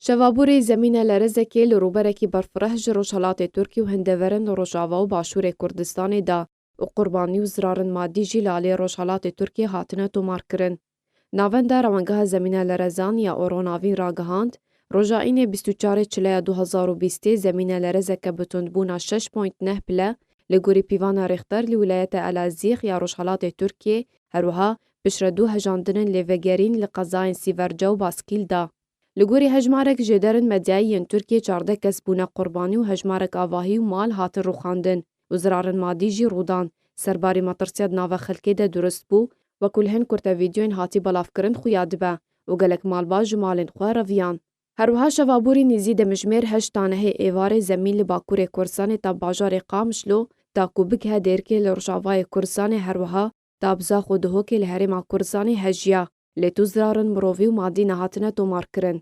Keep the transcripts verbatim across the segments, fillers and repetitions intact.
Şevaborî zemîne lerezekê li rûberekî berfireh ji Rojhelatê Tirkiyê û hindeverin li Rojava û Başûrê Kurdistanê da û qurbanî û zirarên madî jî li alê Rojhelatê Tirkiyê hatine tomarkirin. Navenda Rewengeha Zemîne Lerezan ya Oronavîn ragihand, roja înê bîst û çarê Çileya du hezar û bîstê zemîne lerezeke bi tundbûna şeş point neh pile li gorî pîvana Richter li wîlayeta Elazîx ya Rojhelatê Tirkiyê, her wiha piştre du hejandinên lêvegerîn li qezayên Sîverce û Baskîl da. Li gorî hejmarek jêderên medyayî yên Tirkiyê çardeh kes bûne qurbanî û hejmarek avahî û mal hatin rûxandin û zirarên madî jî rûdan. Serbarî metirsiya di nava xelkê de durust bû, wekû li hin kurte vîdeoyên hatî belavkirin xuya dibe û gelek malbat ji malên xwe reviyan. Her wiha şevaborî nêzî demjimêr heşt tanehê êvarê zemîn li Bakurê Kurdistanê ta bajarê Qamişlo, ta ku bigihe Dêrikê li Rojavayê Kurdistanê her wiha ta Bizax û Duhokê li Herêma Kurdistanê hejiya, lê tu zirarên mirovî û madî nehatine tomarkirin.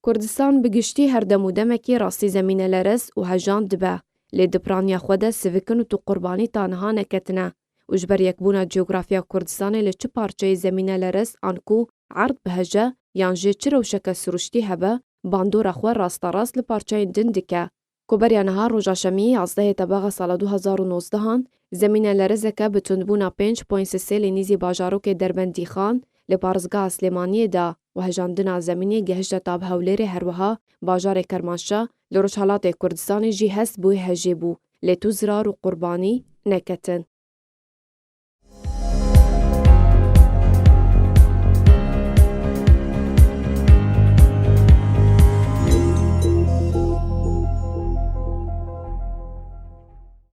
Kurdistan bi giştî her dem û demekî rastî zemînelerez û hejan dibe, lê di piraniya xwe de sivik in û tu qurbanî ta niha neketine û ji ber yekbûna cografiya Kurdistanê li çi parçeyê zemînelerez an ku erd bi heje yan jê çi rewşeke siruştî hebe, bandora xwe rasterast li parçeyên din dike. Ku beriya niha roja şemiyê yazdehê tebaxa sala du hezar û nozdehan, zemîne lerezeke bi tundbûna pênc point sisê li nîzî bajarokê Derbendîxan li parêzgeha Silêmaniyê da û hejandina zemînê gehişte ta bi Hewlêrê, her wiha bajarê Kermanşah li Rojhelatê Kurdistanê jî hest bûyî hejê bû, lê tu zirar û qurbanî neketin.